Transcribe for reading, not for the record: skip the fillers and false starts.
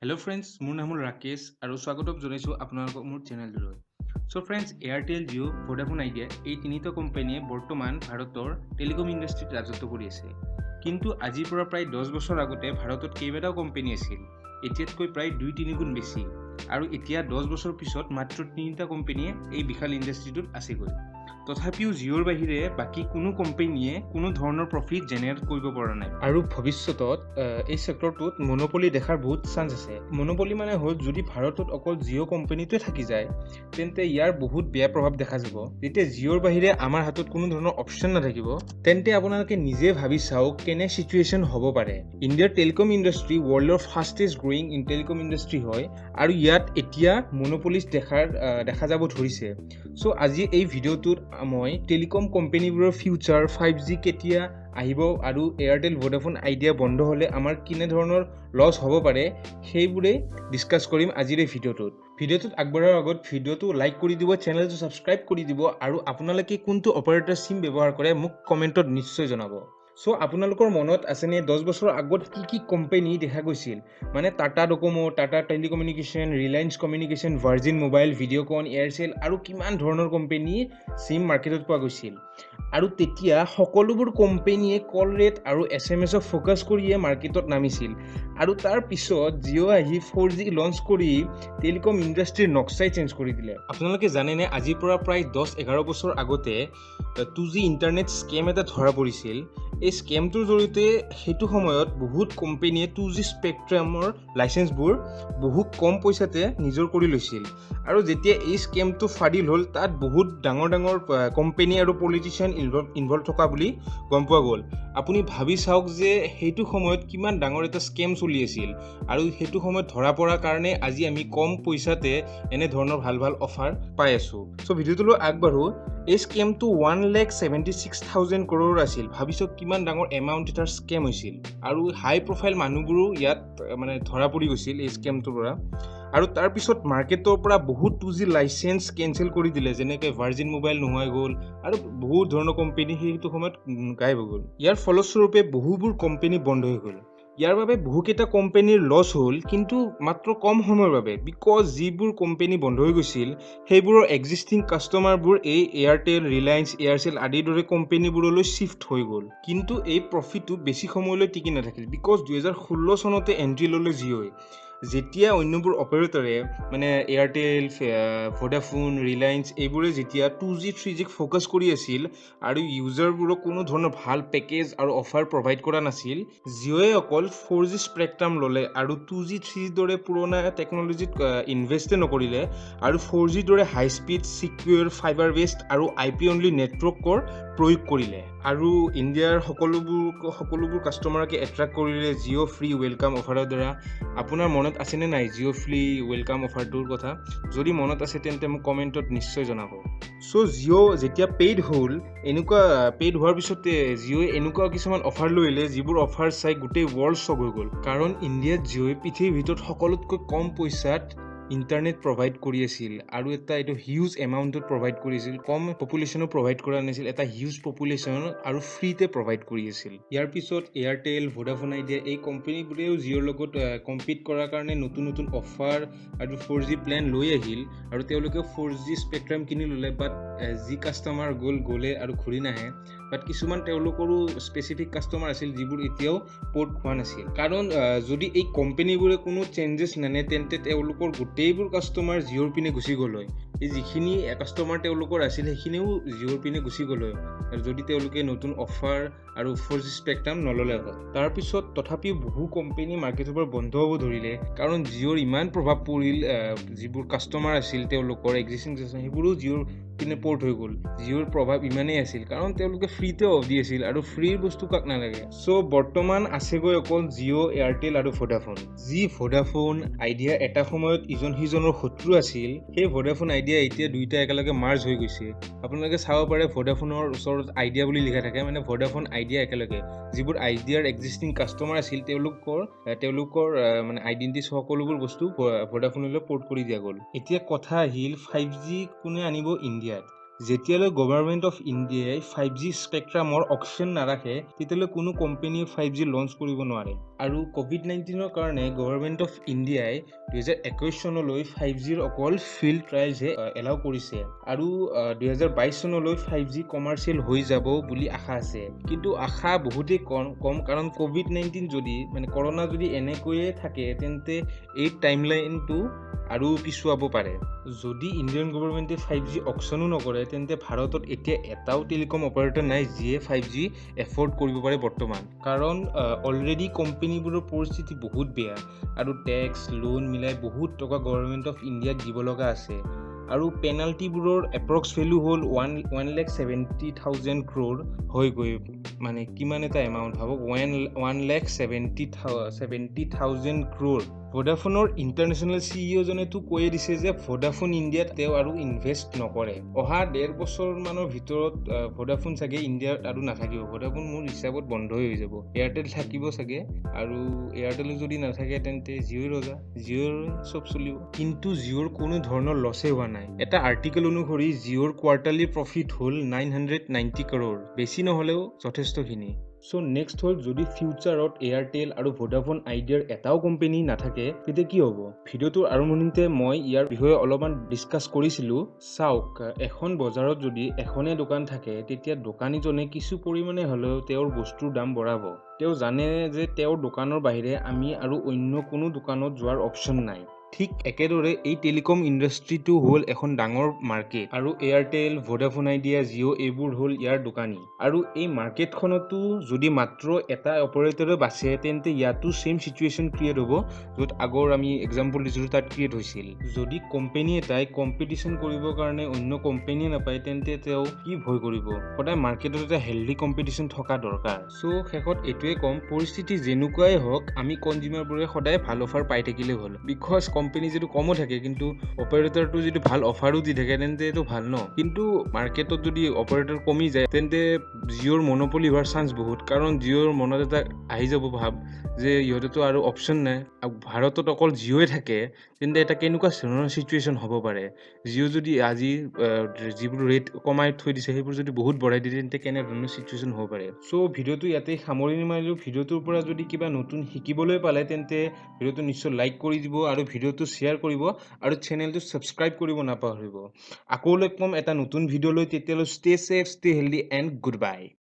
Hello' friends, মোৰ নাম হ'ল ৰাকেশ আৰু স্বাগতম জনাইছোঁ আপোনালোকক মোৰ চেনেলটোলৈ। So' friends, Airtel, Jio', Vodafone Idea, এই তিনিটা কোম্পানীয়ে বৰ্তমান ভাৰতৰ টেলিকম ইণ্ডাষ্ট্ৰীত ৰাজত্ব কৰি আছে। কিন্তু আজিৰ পৰা প্ৰায় 10 বছৰ আগতে ভাৰতত কেইবাটাও কোম্পানী আছিল, এতিয়াতকৈ প্ৰায় দুই তিনিগুণ বেছি। আৰু এতিয়া 10 বছৰ পিছত মাত্ৰ তিনিটা কোম্পানীয়ে এই বিশাল ইণ্ডাষ্ট্ৰীটোত আছেগৈ। তথাপিও জিঅ'ৰ বাহিৰে বাকী কোনো কোম্পানীয়ে কোনো ধৰণৰ প্ৰফিট জেনেৰেট কৰিব পৰা নাই। আৰু ভৱিষ্যতত এই ছেক্টৰটোত মনোপলি দেখাৰ বহুত চান্স আছে। মনোপলি মানে হ'ল, যদি ভাৰতত অকল জিঅ' কোম্পানীটোৱে থাকি যায়, তেন্তে ইয়াৰ বহুত বেয়া প্ৰভাৱ দেখা যাব। যেতিয়া জিঅ'ৰ বাহিৰে আমাৰ হাতত কোনো ধৰণৰ অপশ্যন নাথাকিব, তেন্তে আপোনালোকে নিজে ভাবি চাওক কেনে চিটুৱেশ্যন হ'ব পাৰে। ইণ্ডিয়াৰ টেলিকম ইণ্ডাষ্ট্ৰী ৱৰ্ল্ডৰ fastest growing in telecom industry হয় আৰু ইয়াত এতিয়া মনোপলিজ দেখা যাব ধৰিছে। চ' আজি এই ভিডিঅ'টোত মই টেলিকম কোম্পেনীবোৰৰ ফিউচাৰ, 5G কেতিয়া আহিব আৰু এয়াৰটেল, ভোডাফোন আইডিয়া বন্ধ হ'লে আমাৰ কেনেধৰণৰ লছ হ'ব পাৰে, সেইবোৰেই ডিছকাছ কৰিম আজিৰ এই ভিডিঅ'টোত। ভিডিঅ'টোত আগবঢ়াৰ আগত ভিডিঅ'টো লাইক কৰি দিব, চেনেলটো ছাবস্ক্ৰাইব কৰি দিব আৰু আপোনালোকে কোনটো অপাৰেটৰ চিম ব্যৱহাৰ কৰে, মোক কমেণ্টত নিশ্চয় জনাব। চ' আপোনালোকৰ মনত আছেনে, 10 বছৰৰ আগত কি কি কোম্পেনী দেখা গৈছিল? মানে Tata Docomo, Tata telecommunication, Reliance communication, virgin mobile, Videocon, Aircel আৰু কিমান ধৰণৰ কোম্পেনী চিম মাৰ্কেটত পোৱা গৈছিল। আৰু তেতিয়া সকলোবোৰ কোম্পেনীয়ে কল ৰেট আৰু এছএমএছক ফ'কাছ কৰিয়ে মাৰ্কেটত নামিছিল। আৰু তাৰ পিছত জিঅ' আহি 4G launch কৰি টেলিকম ইণ্ডাষ্ট্ৰীৰ নক্সাই চেঞ্জ কৰি দিলে। আপোনালোকে জানেনে, আজিৰ পৰা প্ৰায় 10-11 বছৰ আগতে 2G internet scam এটা ধৰা পৰিছিল। এই স্কেমটোৰ জৰিয়তে সেইটো সময়ত বহুত কোম্পেনীয়ে 2G স্পেক্ট্ৰামৰ লাইচেঞ্চবোৰ বহু কম পইচাতে নিজৰ কৰি লৈছিল। আৰু যেতিয়া এই স্কেমটো ফাদিল হ'ল, তাত বহুত ডাঙৰ ডাঙৰ কোম্পেনী আৰু পলিটিচিয়ান ইনভল্ভ থকা বুলি গম পোৱা গ'ল। আপুনি ভাবি চাওক যে সেইটো সময়ত কিমান ডাঙৰ এটা স্কেম চলি আছিল। আৰু সেইটো সময়ত ধৰা পৰাৰ কাৰণে আজি আমি কম পইচাতে এনেধৰণৰ ভাল ভাল অফাৰ পাই আছোঁ। চ' ভিডিঅ'টোলৈ আগবাঢ়োঁ। এই স্কেমটো 1,76,000 crore আছিল। ভাবি চাওক কিমান ডাঙৰ এমাউণ্ট এটাৰ স্কেম হৈছিল। আৰু হাই প্ৰফাইল মানুহবোৰো ইয়াত মানে ধৰা পৰি গৈছিল এই স্কেমটোৰ পৰা। আৰু তাৰপিছত মাৰ্কেটৰ পৰা বহুত 2G licence cancel কৰি দিলে, যেনেকৈ ভাৰ্জিন মোবাইল নোহোৱাই গ'ল আৰু বহুত ধৰণৰ কোম্পেনী সেইটো সময়ত গায়ব হৈ গ'ল। ইয়াৰ ফলস্বৰূপে বহুবোৰ কোম্পেনী বন্ধ হৈ গ'ল। ইয়াৰ বাবে বহুকেইটা কোম্পেনীৰ লছ হ'ল, কিন্তু মাত্ৰ কম সময়ৰ বাবে, because যিবোৰ কোম্পেনী বন্ধ হৈ গৈছিল, সেইবোৰৰ এক্সিষ্টিং কাষ্টমাৰবোৰ এই এয়াৰটেল, ৰিলায়েন্স, এয়াৰচেল আদিৰ দৰে কোম্পেনীবোৰলৈ শ্বিফ্ট হৈ গ'ল। কিন্তু এই প্ৰফিটটো বেছি সময়লৈ টিকি নাথাকিল, because 2016 চনতে এণ্ট্ৰি ল'লে জিঅ'ই। যেতিয়া অন্যবোৰ অপাৰেটৰে, মানে এয়াৰটেল, ভোডাফোন, ৰিলায়েন্স এইবোৰে যেতিয়া 2G, 3জিক ফ'কাছ কৰি আছিল আৰু ইউজাৰবোৰক কোনো ধৰণৰ ভাল পেকেজ আৰু অফাৰ প্ৰভাইড কৰা নাছিল, জিঅ'য়ে অকল 4G spectrum ল'লে আৰু 2G, 3জিৰ দৰে পুৰণা টেকন'লজিত ইনভেষ্টে নকৰিলে আৰু 4জিৰ দৰে হাই স্পীড, ছিকিউৰ, ফাইবাৰ বেছড আৰু আই পি অনলি নেটৱৰ্কৰ প্ৰয়োগ কৰিলে আৰু ইণ্ডিয়াৰ সকলোবোৰ কাষ্টমাৰকে এট্ৰেক্ট কৰিলে জিঅ' ফ্ৰী welcome অফাৰৰ দ্বাৰা। আপোনাৰ মনত আছেনে নাই জিঅ' ফ্ৰী welcome অফাৰটোৰ কথা? যদি মনত আছে, তেন্তে মোক কমেণ্টত নিশ্চয় জনাব। চ' জিঅ' যেতিয়া পেইড হ'ল, এনেকুৱা পেইড হোৱাৰ পিছতে জিঅ'ই এনেকুৱা কিছুমান অফাৰ লৈ আহিলে, যিবোৰ অফাৰ চাই গোটেই ৱৰ্ল্ড শ্বক হৈ গ'ল। কাৰণ ইণ্ডিয়াত জিঅ'ই পৃথিৱীৰ ভিতৰত সকলোতকৈ কম পইচাত ইণ্টাৰনেট প্ৰভাইড কৰি আছিল আৰু এটা এইটো হিউজ এমাউণ্টত প্ৰভাইড কৰিছিল। কম পপুলেশ্যনো প্ৰভাইড কৰা নাছিল, এটা হিউজ পপুলেশ্যন আৰু ফ্ৰীতে প্ৰভাইড কৰি আছিল। ইয়াৰ পিছত এয়াৰটেল, ভোডাফোন আইডিয়া এই কোম্পেনীবোৰেও জিঅ'ৰ লগত কম্পিট কৰাৰ কাৰণে নতুন নতুন অফাৰ আৰু 4G plan লৈ আহিল আৰু তেওঁলোকেও 4G spectrum কিনি ল'লে। বাট যি কাষ্টমাৰ গ'ল গ'লে আৰু ঘূৰি নাহে। বাট কিছুমান তেওঁলোকৰো স্পেচিফিক কাষ্টমাৰ আছিল, যিবোৰ এতিয়াও পৰ্ট হোৱা নাছিল। কাৰণ যদি এই কোম্পেনীবোৰে কোনো চেঞ্জেছ নানে, তেন্তে তেওঁলোকৰ গোটেইবোৰ কাষ্টমাৰ জিঅ'ৰ পিনে গুচি গ'ল হয়। এই যিখিনি কাষ্টমাৰ তেওঁলোকৰ আছিল, সেইখিনিও জিঅ'ৰ পিনে গুচি গ'ল হয় আৰু যদি তেওঁলোকে নতুন অফাৰ আৰু 4G spectrum নল'লে হয়। তাৰপিছত তথাপিও বহু কোম্পেনী মাৰ্কেটৰ পৰা বন্ধ হ'ব ধৰিলে, কাৰণ জিঅ'ৰ ইমান প্ৰভাৱ পৰিল, যিবোৰ কাষ্টমাৰ আছিল তেওঁলোকৰ এক্সিষ্টিং, সেইবোৰো জিঅ'ৰ পিনে পৰ্ট হৈ গ'ল। জিঅ'ৰ প্ৰভাৱ ইমানেই আছিল, কাৰণ তেওঁলোকে ফ্ৰীতে অফ দি আছিল আৰু ফ্ৰীৰ বস্তু কাক নালাগে? চ' বৰ্তমান আছেগৈ অকল জিঅ', এয়াৰটেল আৰু ভোডাফোন। যি ভোডাফোন আইডিয়া এটা সময়ত ইজন সিজনৰ শত্ৰু আছিল, সেই ভোডাফোন আইডিয়া এতিয়া দুইটা একেলগে মাৰ্জ হৈ গৈছে। আপোনালোকে চাব পাৰে, ভোডাফোনৰ ওচৰত আইডিয়া বুলি লিখা থাকে, মানে ভোডাফোন আইডিয়া একেলগে। যিবোৰ আইডিয়াৰ এক্সিষ্টিং কাষ্টমাৰ আছিল, তেওঁলোকৰ মানে আইডেণ্টিটি সকলোবোৰ বস্তু ভোডাফোনলৈ পৰ্ট কৰি দিয়া গ'ল। এতিয়া কথা আহিল, 5G কোনে আনিব ইণ্ডিয়াত? যেতিয়ালৈ গভৰ্ণমেণ্ট অফ ইণ্ডিয়াই 5G স্পেক্ট্ৰামৰ অকশ্যন নাৰাখে, তেতিয়ালৈ কোনো কোম্পেনীয়ে 5G launch কৰিব নোৱাৰে। আৰু ক'ভিড-19ৰ কাৰণে গভৰ্ণমেণ্ট অফ ইণ্ডিয়াই 2021 চনলৈ 5Gৰ অকল ফিল্ড ট্ৰায়েলছহে এলাউ কৰিছে আৰু 2022 চনলৈ 5G commercial হৈ যাব বুলি আশা আছে। কিন্তু আশা বহুতেই কম কম, কাৰণ ক'ভিড-19 যদি, মানে কৰোণা যদি এনেকৈয়ে থাকে, তেন্তে এই টাইমলাইনটো আৰু পিছুৱাব পাৰে। যদি ইণ্ডিয়ান গভৰ্ণমেণ্টে 5G অকশ্যনো নকৰে, তেন্তে ভাৰতত এতিয়া এটাও টেলিকম অপাৰেটৰ নাই যিয়ে 5G afford কৰিব পাৰে বৰ্তমান, কাৰণ অলৰেডি কোম্পেনীবোৰৰ পৰিস্থিতি বহুত বেয়া আৰু টেক্স, লোন মিলাই বহুত টকা গভৰ্ণমেণ্ট অফ ইণ্ডিয়াক দিব লগা আছে। আৰু পেনাল্টিবোৰৰ এপ্ৰক্স ভেলু হ'ল 1,70,000 crore হয়গৈ। মানে কিমান এটা এমাউণ্ট ভাবক, 1,70,000 crore। ভোডাফোনৰ ইণ্টাৰনেশ্যনেল চিইঅ'জনেতো কৈয়ে দিছে যে ভোডাফোন ইণ্ডিয়াত তেওঁ আৰু ইনভেষ্ট নকৰে। অহা ডেৰ বছৰমানৰ ভিতৰত ভোডাফোন চাগে ইণ্ডিয়াত আৰু নাথাকিব। ভোডাফোন মোৰ হিচাপত বন্ধই হৈ যাব। এয়াৰটেল থাকিব চাগে আৰু এয়াৰটেলো যদি নাথাকে, তেন্তে জিঅ'ই ৰজা, জিঅ'ৰ চব চলিব। কিন্তু জিঅ'ৰ কোনো ধৰণৰ লছেই হোৱা নাই। এটা আৰ্টিকেল অনুসৰি জিঅ'ৰ কোৱাৰ্টাৰলি প্ৰফিট হ'ল 990 কৰোৰ, বেছি নহ'লেও যথেষ্টখিনি। চ' নেক্সট হ'ল, যদি ফিউচাৰত এয়াৰটেল আৰু ভোডাফোন আইডিয়াৰ এটাও কোম্পেনী নাথাকে, তেতিয়া কি হ'ব? ভিডিঅ'টোৰ আৰম্ভণিতে মই ইয়াৰ বিষয়ে অলপমান ডিছকাছ কৰিছিলোঁ। চাওক, এখন বজাৰত যদি এখনেই দোকান থাকে, তেতিয়া দোকানীজনে কিছু পৰিমাণে হ'লেও তেওঁৰ বস্তুৰ দাম বঢ়াব। তেওঁ জানে যে তেওঁৰ দোকানৰ বাহিৰে আমি আৰু অন্য কোনো দোকানত যোৱাৰ অপশ্যন নাই। ঠিক একেদৰে এই টেলিকম ইণ্ডাষ্ট্ৰিটো হ'ল এখন ডাঙৰ মাৰ্কেট আৰু এয়াৰটেল, ভোডাফোন আইডিয়া, জিঅ' এইবোৰ হ'ল ইয়াৰ দোকানী। আৰু এই মাৰ্কেটখনতো যদি মাত্ৰ এটা অপাৰেটৰে বাচে, তেন্তে ইয়াতো ছেইম চিটুৱেশ্যন ক্ৰিয়েট হ'ব, য'ত আগৰ আমি এক্সাম্পল দিছিলোঁ, তাত ক্ৰিয়েট হৈছিল। যদি কোম্পেনী এটাই কম্পিটিশ্যন কৰিবৰ কাৰণে অন্য কোম্পেনীয়ে নাপায়, তেন্তে তেওঁ কি ভয় কৰিব? সদায় মাৰ্কেটত এটা হেল্ডি কম্পিটিশ্যন থকা দৰকাৰ। চ' শেষত এইটোৱে ক'ম, পৰিস্থিতি যেনেকুৱাই হওক, আমি কনজিউমাৰবোৰে সদায় ভাল অফাৰ পাই থাকিলেই হ'ল। Because company যিটো কমো থাকে, কিন্তু অপাৰেটৰটো যদি ভাল অফাৰো দি থাকে, তেন্তে এইটো ভাল ন। কিন্তু মাৰ্কেটত যদি অপাৰেটৰ কমি যায়, তেন্তে জিঅ'ৰ মনোপলি হোৱাৰ চান্স বহুত, কাৰণ জিঅ'ৰ মনত এটা আহি যাব ভাৱ যে ইহঁতেতো আৰু অপশ্যন নাই আৰু ভাৰতত অকল জিঅ'ই থাকে। তেন্তে এটা কেনেকুৱা ধৰণৰ চিটুৱেশ্যন হ'ব পাৰে? জিঅ' যদি আজি যিবোৰ ৰেট কমাই থৈ দিছে, সেইবোৰ যদি বহুত বঢ়াই দিয়ে, তেন্তে কেনেধৰণৰ চিটুৱেশ্যন হ'ব পাৰে? চ' ভিডিঅ'টো ইয়াতে সামৰণি মাৰিলোঁ। ভিডিঅ'টোৰ পৰা যদি কিবা নতুন শিকিবলৈ পালে, তেন্তে ভিডিঅ'টো নিশ্চয় লাইক কৰি দিব আৰু ভিডিঅ'টো শ্বেয়াৰ কৰিব আৰু চেনেলটো ছাবস্ক্ৰাইব কৰিব নাপাহৰিব। আকৌ লগ পাম এটা নতুন ভিডিঅ' লৈ। তেতিয়ালৈ stay safe, stay healthy and good bye.